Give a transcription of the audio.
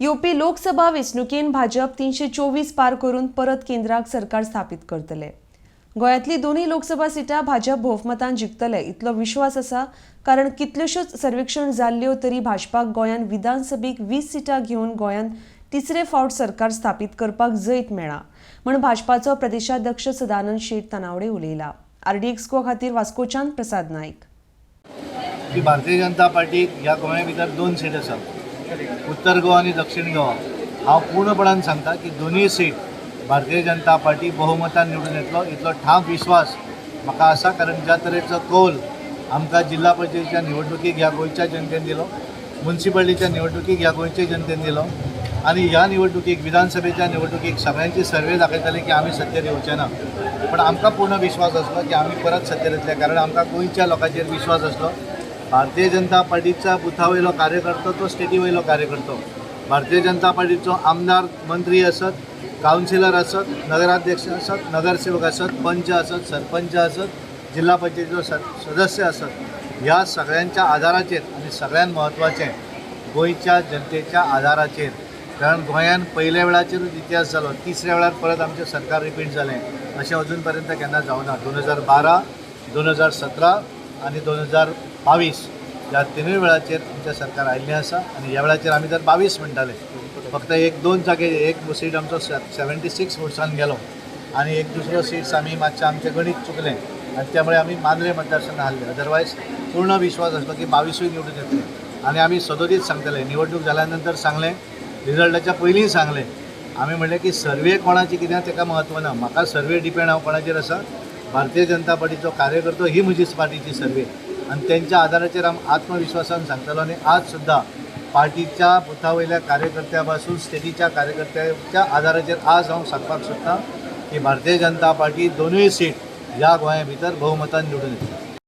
येवपी लोकसभा वेंचणुकेन भाजप 324 पार करून परत केंद्राक सरकार स्थापीत करतले. गोंयांतली दोनूय लोकसभा सिटां भाजप भोवमतान जिखतले इतलो विश्वास आसा, कारण कितल्योश्योच सर्वेक्षण जाल्ल्यो तरी भाजपाक गोंयांत विधानसभेक 20 सिटां घेवन गोंयांत तिसरे फावट सरकार स्थापीत करपाक जैत मेळ्ळां म्हूण भाजपाचो प्रदेशाध्यक्ष सदानंद शेट तानावडे उलयला. आरडीएक्स गोवा खातीर वास्कोच्यान प्रसाद नायक. की भारतीय जनता पार्टीक ह्या गोंया भितर 2 सीट आसा, उत्तर गोवा आनी दक्षिण गोवा. हांव पूर्णपणान सांगता की दोनूय सीट भारतीय जनता पार्टी बहुमतान निवडून येतलो इतलो ठाम विश्वास म्हाका आसा. कारण ज्या तरेचो कौल आमकां जिल्हा परिशदेच्या निवडणुकीक ह्या गोंयच्या जनतेन दिलो, मुन्सिपालिटीच्या निवडणुकीक ह्या गोंयच्या जनतेन दिलो आनी ह्या निवडणुकीक विधानसभेच्या निवडणुकीक सगळ्यांची सर्वे दाखयताले की आमी सत्तेर येवचे ना, पण आमकां पूर्ण विश्वास आसलो की आमी परत सत्तेर येतले, कारण आमकां गोंयच्या लोकांचेर विश्वास आसलो. भारतीय जनता पार्टीचा बुथा वयलो कार्यकर्तो तो स्टेटी वयलो कार्यकर्तो, भारतीय जनता पार्टीचो आमदार मंत्री आसत, कावन्सिलर आसत, नगराध्यक्ष आसत, नगरसेवक आसत, पंच आसत, सरपंच आसत, जिल्हा पंचायतीचो सदस्य आसत, ह्या सगळ्यांच्या आदाराचेर आनी सगळ्यांत म्हत्वाचें गोंयच्या जनतेच्या आदाराचेर. कारण गोंयान पयल्या वेळाचेरूच इतिहास जालो, तिसऱ्या वेळार परत आमचें सरकार रिपीट जालें अशें अजून पर्यंत केन्ना जावना. 2012, 2017 आनी 2022 ह्या तिनूय वेळाचेर आमचें सरकार आयिल्लें आसा आनी ह्या वेळाचेर आमी तर 22 म्हणटाले, फक्त 1-2 जागे एक सीट आमचो 76 वोट्सान गेलो आनी एक दुसरो सीट्स आमी मातशें आमचें गणीत चुकलें आनी त्यामुळे आमी मांद्रे मतदारसंघ हारले. अदरवायज पूर्ण विश्वास आसलो की 22 निवडून येतले आनी आमी सदोदीत सांगतले. निवडणूक जाल्या नंतर सांगलें, रिजल्टाच्या पयलीं सांगलें, आमी म्हणलें की सर्वे कोणाची कितें ताका म्हत्व ना, म्हाका सर्वे डिपेंड हांव कोणाचेर आसा, भारतीय जनता पार्टीचो कार्यकर्तो ही म्हजीच पार्टीची सर्वे आनी तेंच्या आदाराचेर हांव आत्मविश्वासान सांगतलो. आनी आज सुद्दां पार्टीच्या बुथा वयल्या कार्यकर्त्या पासून स्टेटीच्या कार्यकर्त्याच्या आदाराचेर आज हांव सांगपाक सोदतां की भारतीय जनता पार्टी दोनूय सीट ह्या गोंया भितर बहुमतान निवडून येतली.